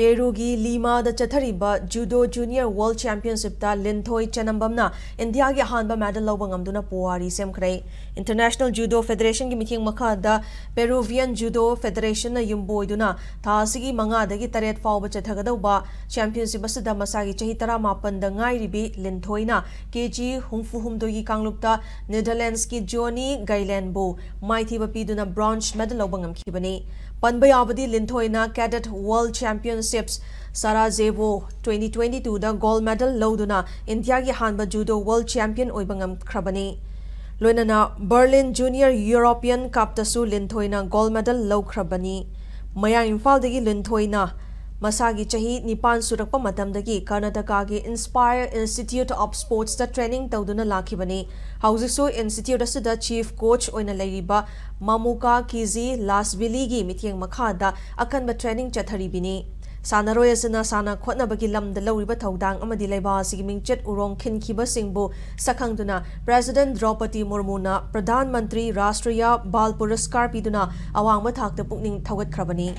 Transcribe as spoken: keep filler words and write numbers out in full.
ꯄꯦꯔꯨꯒꯤ ꯂꯤꯃꯥꯗ ꯆꯠꯊꯔꯤꯕ judo junior world ꯆꯦꯝꯄꯤꯌꯟꯁꯤꯞꯇ ꯂꯤꯟꯊꯣꯏ ꯆꯅꯝꯕꯝꯅ ꯏꯟꯗꯤꯌꯥꯒꯤ ꯑꯍꯥꯟꯕ ꯃꯦꯗꯜ ꯂꯧꯕ ꯉꯝꯗꯨꯅ ꯄꯨꯋꯥꯔꯤ ꯁꯦꯝꯈ꯭ꯔꯦ꯫ ꯏꯟꯇꯔꯅꯦꯁꯅꯦꯜ ꯖꯨꯗꯣ ꯐꯦꯗꯔꯦꯁꯟꯒꯤ ꯃꯤꯠꯌꯦꯡ ꯃꯈꯥꯗ ꯄꯦꯔꯨꯚꯤꯌꯟ ꯖꯨꯗꯣ ꯐꯦꯗꯔꯦꯁꯟꯅ ꯌꯨꯝꯕꯣꯏꯗꯨꯅ ꯊꯥ ꯑꯁꯤꯒꯤ ꯃꯉꯥꯗꯒꯤ ꯇꯔꯦꯠ ꯐꯥꯎꯕ ꯆꯠꯊꯒꯗꯧꯕ ꯆꯦꯝꯄꯤꯌꯟꯁꯤꯞ ꯑꯁꯤꯗ ꯃꯁꯥꯒꯤ ꯆꯍꯤ ꯇꯔꯥꯃꯥꯄꯟꯗ ꯉꯥꯏꯔꯤꯕꯤ ꯂꯤꯟꯊꯣꯏꯅ ꯀꯦ ꯖꯤ ꯍꯨꯝꯐꯨ ꯍꯨꯝꯗꯣꯏꯒꯤ ꯀꯥꯡꯂꯨꯞꯇ ꯅꯦꯗꯔꯂꯦꯟꯗꯁꯀꯤ ꯖꯣꯅꯤ ꯒꯥꯏꯂꯦꯟꯕꯨ ꯃꯥꯏꯊꯤꯕ ꯄꯤꯗꯨꯅ ꯕ꯭ꯔꯣꯟꯖ ꯃꯦꯗꯜ ꯂꯧꯕ ꯉꯝꯈꯤꯕꯅꯤ꯫ ꯄꯟꯕ ꯌꯥꯕꯗꯤ ꯂꯤꯟꯊꯣꯏꯅ cadet world championships Sarajevo twenty twenty ꯇꯨꯗ ꯒꯣꯜꯗ ꯃꯦꯗꯜ ꯂꯧꯗꯨꯅ ꯏꯟꯗꯤꯌꯥꯒꯤ ꯑꯍꯥꯟꯕ ꯖꯨꯗꯣ ꯋꯥꯔꯜꯗ ꯆꯦꯝꯄꯤꯌꯟ ꯑꯣꯏꯕ ꯉꯝꯈ꯭ꯔꯕꯅꯤ꯫ ꯂꯣꯏꯅꯅ ꯕꯔꯂꯤꯟ ꯖꯨꯅꯤꯌꯔ ꯌꯨꯔꯣꯄꯤꯌꯟ ꯀꯞꯇꯁꯨ ꯂꯤꯟꯊꯣꯏꯅ ꯒꯣꯜꯗ ꯃꯦꯗꯜ ꯂꯧꯈ꯭ꯔꯕꯅꯤ꯫ ꯃꯌꯥꯡ ꯏꯝꯐꯥꯜꯗꯒꯤ ꯂꯤꯟꯊꯣꯏꯅ ꯃꯁꯥꯒꯤ ꯆꯍꯤ ꯅꯤꯄꯥꯟ ꯁꯨꯔꯛꯄ ꯃꯇꯝꯗꯒꯤ ꯀꯔꯅꯥꯇꯀꯥꯒꯤ ꯏꯟꯁꯄꯥꯌꯔ ꯏꯟꯁꯇꯤꯇ꯭ꯌꯨꯠ ꯑꯣꯐ ꯁ꯭ꯄꯣꯔꯠꯁꯇ ꯇ꯭ꯔꯦꯅꯤꯡ ꯇꯧꯗꯨꯅ ꯂꯥꯛꯈꯤꯕꯅꯤ꯫ ꯍꯧꯖꯤꯛꯁꯨ ꯏꯟꯁꯇꯤꯇ꯭ꯌꯨꯠ ꯑꯁꯤꯗ ꯆꯤꯐ ꯀꯣꯆ ꯑꯣꯏꯅ ꯂꯩꯔꯤꯕ ꯃꯥꯃꯨꯀꯥ ꯀꯤꯖꯤ ꯂꯥꯁꯕꯤꯂꯤꯒꯤ ꯃꯤꯠꯌꯦꯡ ꯃꯈꯥꯗ ꯑꯀꯟꯕ ꯇ꯭ꯔꯦꯅꯤꯡ ꯆꯠꯊꯔꯤꯕꯤꯅꯤ꯫ ꯁꯥꯟꯅꯔꯣꯏ ꯑꯁꯤꯅ ꯁꯥꯟꯅ ꯈꯣꯠꯅꯕꯒꯤ ꯂꯝꯗ ꯂꯧꯔꯤꯕ ꯊꯧꯗꯥꯡ ꯑꯃꯗꯤ ꯂꯩꯕꯥꯛ ꯑꯁꯤꯒꯤ ꯃꯤꯡꯆꯠ ꯎꯔꯣꯡ ꯈꯤꯟꯈꯤꯕꯁꯤꯡꯕꯨ ꯁꯛꯈꯪꯗꯨꯅ ꯄ꯭ꯔꯦꯁꯤꯗꯦꯟꯠ ꯗ꯭ꯔꯧꯄꯗꯤ ꯃꯨꯔꯃꯨꯅ ꯄ꯭ꯔꯙꯥꯟ ꯃꯟꯇ꯭ꯔꯤ ꯔꯥꯁꯇ꯭ꯔꯤꯌꯥ ꯕꯥꯜ ꯄꯨꯔꯁꯀꯥꯔ ꯄꯤꯗꯨꯅ ꯑꯋꯥꯡꯕ ꯊꯥꯛꯇ ꯄꯨꯛꯅꯤꯡ ꯊꯧꯒꯠꯈ꯭ꯔꯕꯅꯤ꯫